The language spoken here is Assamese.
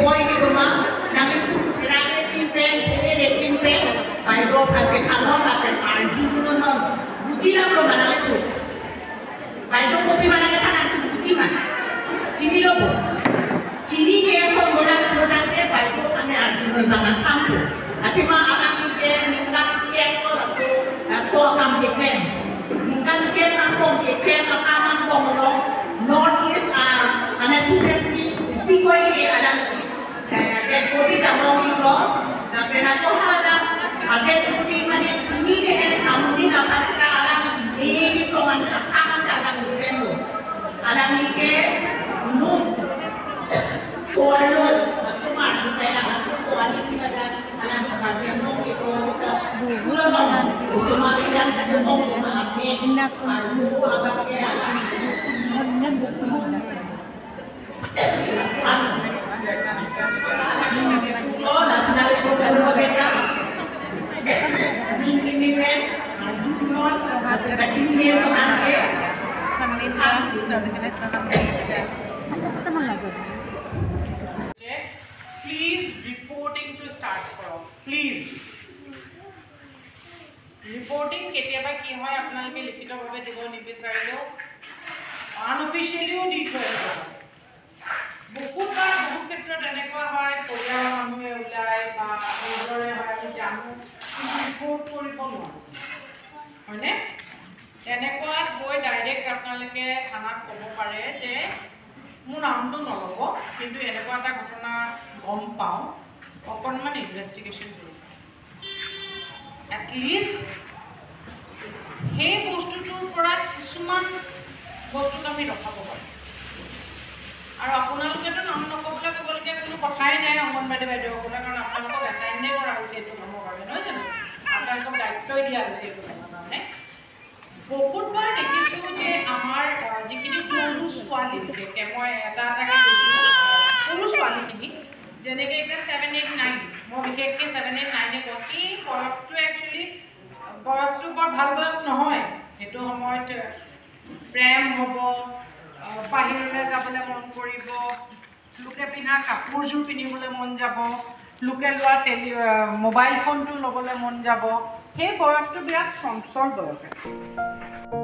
boy ke doma nang itu rame pin pen pin pen baido phache khano la pen arjun non বুঝিলাম ro manale tu baido copy manale thana tu বুঝিমা চিনি লব চিনি কে এখন মোরা মোরা কে বাইদো মানে arjun bana thampo atima alang ke ningkan ke ko la so so kam ke klem ningkan ke kam ke klem akam kong lo north east ane tu si koi ke alang ke kopi ta mong lo na pena so hala age tupi mane chini ke amuni na pasika alang ni ni proman akam ta alang ni remo alang ni ke nu forlo asuma ni pela asu ko ani sila da alang ka ke mo ke ko gula ma usuma ni dan ta mo ma ape na ko aba ke alang nan gusto mo Please reporting to start কৰক। প্লিজ ৰিপৰ্টিং কেতিয়াবা কি হয়, আপোনালোকে লিখিতভাৱে দিব নিবিচাৰিলেও আনঅফিচিয়েলিও দি থৈ আহিব। বহুতবাৰ বহুত ক্ষেত্ৰত এনেকুৱা হয়, পৰিয়ালৰ মানুহে ওলায় বা নিজৰে হয়, আমি জানো, কিন্তু ৰিপৰ্ট কৰিব নোৱাৰোঁ, হয়নে? তেনেকুৱাত গৈ ডাইৰেক্ট আপোনালোকে থানাত ক'ব পাৰে যে মোৰ নামটো নল'ব, কিন্তু এনেকুৱা এটা ঘটনা গম পাওঁ, অকণমান ইনভেষ্টিগেশ্যন কৰি চাওঁ। এটলিষ্ট সেই বস্তুটোৰ পৰা কিছুমান বস্তুক আমি ৰখাব পাৰোঁ। আৰু আপোনালোকেতো নাম নক'বলৈ ক'বলগীয়া কোনো কথাই নাই অংগনবাড়ী বাইদেউসকলে, কাৰণ আপোনালোকক এছাইনে কৰা হৈছে এইটো কামৰ কাৰণে, নহয় জানো? আপোনালোকক দায়িত্বই দিয়া হৈছে এইটো কামৰ কাৰণে। বহুতবাৰ দেখিছোঁ যে আমাৰ যিখিনি সৰু ছোৱালী, বিশেষকৈ মই এটা এটাকৈ কৈছোঁ, সৰু ছোৱালীখিনি যেনেকৈ এতিয়া 7, 8, 9, মই বিশেষকৈ 7, 8, 9 কওঁ, সেই বয়সটো একচুৱেলি বয়সটো বৰ ভাল বয়স নহয়। সেইটো সময়ত প্ৰেম হ'ব, বাহিৰলৈ যাবলৈ মন কৰিব, লোকে পিন্ধা কাপোৰযোৰ পিন্ধিবলৈ মন যাব, লোকে লোৱা মোবাইল ফোনটো ল'বলৈ মন যাব। সেই বয়সটো বিৰাট চঞ্চল বয়স।